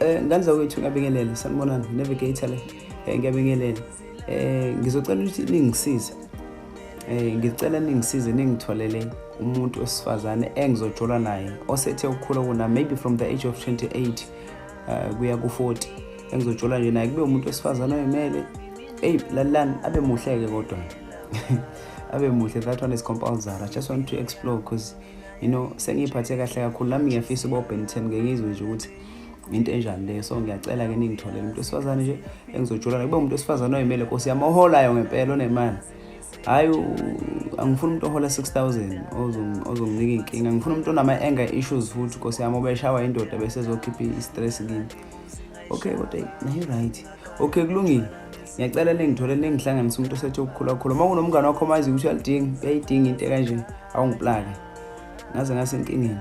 Ngane zakwethu, ngiyabingelela. Sanibonani, navigator le. Ngiyabingelela. Ngizocela ukuthi ningisize. Ngicela ningisize ningitholele umuntu wesifazane engizojola naye osethe ukukhula kuna, maybe from the age of 28 kuya ku-40, engizojola nje naye, kube umuntu wesifazane oyimele. Eyi, lalelani, abe muhle-ke kodwa, abe muhle. That one is compulsory. I just want to explore because sengiyiphathe kahle kakhulu nami, ngiyafisa ukuba uBen 10, ngeke ngizwe nje ukuthi into enjani leyo. So ngiyacela-ke ningitholele umuntu wesifazane nje engizojola naye, kube umuntu wesifazane oyimele, nkosi yami, oholayo ngempela, onemali. Hhayi, angifuni umuntu ohola 6000 ozonginika iy'nkinga. Ngifuna umuntu onama-anger issues futhi, nkosi yami, obeshawa indoda bese ezokhipha i-stress kimi. Okay, kodwa nayo right. Okay, kulungile. Ngiyacela ningithole, ningihlanganise umuntu osethe ukukhula kakhulu. Uma kunomngane wakho omaziyo ukuthi uyalidinga, uyayidinga into ekanje, awungiplake. Ngaze ngasenkingeni.